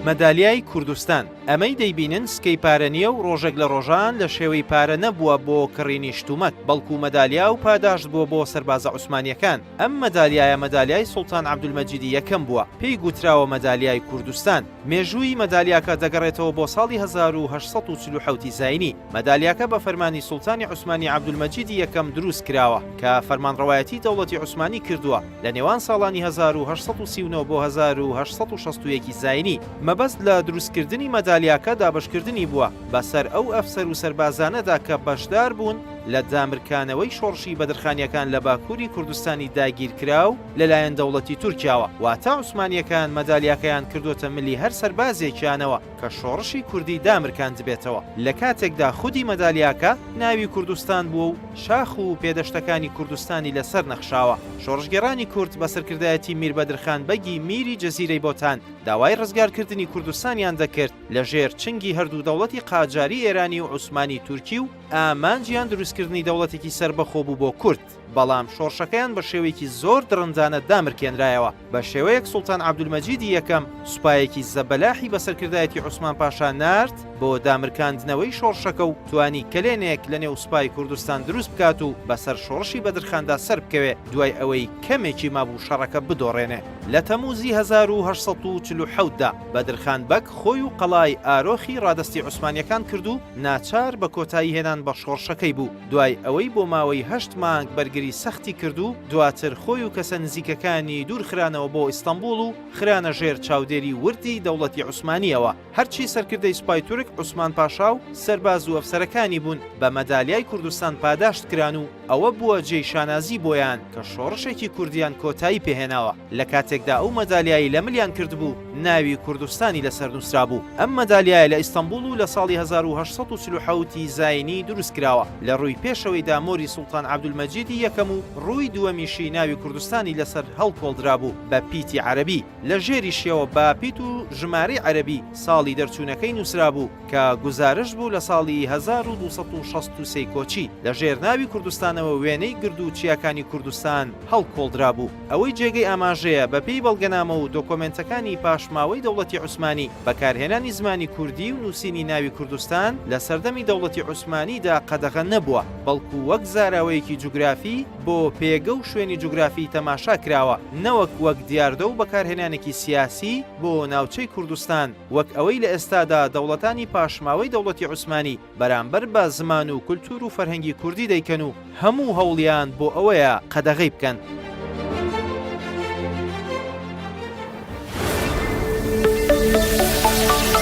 مەدالیای کوردستان، ئەمەی دەیبینن سکەی پارە نییە و ڕۆژێک لە ڕۆژان لە شێوەی پارە نەبووە بۆ کڕینی شتومەک، بەڵکو مەدالیا و پاداشت بووە بۆ سەربازە عوسمانییەکان. ئەم مەدالیایە مەدالیای سوڵتان عەبدولمەجیدی یەکەم بووە، پێی گوتراوە مەدالیای کوردستان. مێژووی مەدالیاکە دەگەڕێتەوە بۆ ساڵی 1847 ی زاینی. مەدالیاکە بە فەرمانی سوڵتانی عوسمانی عەبدولمەجیدی یەکەم دروست کراوە، کە فەرمانڕەوایەتی دەوڵەتی عوسمانی کردووە لە نێوان ساڵانی 1839 بۆ 1861 ی زاینی. مەبەست لە دروستکردنی مەدالیاکە دابەشکردنی بووە بەسەر ئەو ئەفسەر و سەربازانەدا کە بەشدار بوون لە دامرکانەوەی شۆڕشی بەدرخانیەکان لە باکووری کوردستانی داگیرکراو لەلایەن دەوڵەتی تورکیاوە، واتە عوسمانیەکان مەدالیاکەیان کردۆتە ملی هەر سەربازێکیانەوە کە شۆڕشی کوردی دامرکاندبێتەوە، لە کاتێکدا خودی مەدالیاکە ناوی کوردستان بووە و شاخ و پێدەشتەکانی کوردستانی لەسەر نەخشاوە. شۆڕشگێڕانی کورد بە سەرکردایەتی میر بەدرخان بەگی میری جزیرەی بۆتان داوای ڕزگارکردنی کوردستانیان دەکرد لە ژێر چنگی هەردوو دەوڵەتی قاجاری ئێرانی و عوسمانی تورکی و ئامانجیان دروستکردنی دەوڵەتێکی سەربەخۆ بوو بۆ کورد. بەڵام شۆڕشەکەیان بە شێوەیەکی زۆر دڕندانە دامرکێنرایەوە، بە شێوەیەک سوڵتان عەبدولمەجیدی یەکەم سوپایەکی زەبەلاحی بە سەرکردایەتی عوسمان پاشا نارد بۆ دامرکاندنەوەی شۆڕشەکە و توانی کەلێنێک لە نێو سوپای کوردستان دروست بکات و بەسەر شۆڕشی بەدرخاندا سەربکەوێ دوای ئەوەی کەمێکی مابوو شەڕەکە بدۆڕێنێ. لە تەمووزی 1847 دا بەدرخان بەگ خۆی و قەڵای ئارۆخی ڕادەستی عوسمانیەکان کرد و ناچار بە کۆتایی هێنان بە شۆڕشەکەی بوو دوای ئەوەی بۆ ماوەی هەشت مانگ بەرگری سەختی کرد و دواتر خۆی و کەسە نزیکەکانی دوور خرانەوە بۆ ئیستەنبوڵ و خرانە ژێر چاودێری وردی دەوڵەتی عوسمانیەوە. هەرچی سەرکردەی سوپای تورک عوسمان پاشا و سەرباز و ئەفسەرەکانی بوون بە مەدالیای کوردستان پاداشت کران و ئەوە بووە جێی شانازی بۆیان کە شۆڕشێکی کوردیان کۆتایی پێهێناوە لە کاتێکدا ئەو مەدالیایەی لە ملیان کردبوو ناوی کوردستانی لەسەر نووسرابوو. ئەم مەدالیایە لە ئیستەنبوڵ و لە ساڵی 1847 ی زاینی دروست کراوە، لە ڕووی پێشەوەیدا مۆری سوڵتان عەبدولمەجیدی یەکەم و ڕووی دووەمیشی ناوی کوردستانی لەسەر هەڵکۆڵدرابوو بە پیتی عەرەبی، لە ژێریشیەوە بە پیت و ژمارەی عەرەبی ساڵی دەرچوونەکەی نووسرابوو کە گوزارشت بوو لە ساڵی 1263 کۆچی، لە ژێر ناوی کوردستانەوە وێنەی گرد و چیاکانی کوردستان هەڵکۆڵدرابوو. ئەوەی جێگەی ئاماژەیە بە پێی بەڵگەنامە و دۆکۆمێنتەکانی پاشماوەی دەوڵەتی عوسمانی، بەکارهێنانی زمانی کوردی و نووسینی ناوی کوردستان لە سەردەمی دەوڵەتی عوسمانیدا قەدەغە نەبووە، بەڵکو وەک زاراوەیەکی جوگرافی بۆ پێگە و شوێنی جوگرافی تەماشا کراوە، نەوەک وەک دیاردە و بەکارهێنانێکی سیاسی بۆ ناوچەی کوردستان، وەک ئەوەی لە ئێستادا دەوڵەتانی پاشماوەی دەوڵەتی عوسمانی بەرامبەر بە زمان و کولتوور و فەرهەنگی کوردی دەیکەن و هەموو هەوڵیان بۆ ئەوەیە قەدەغەی بکەن.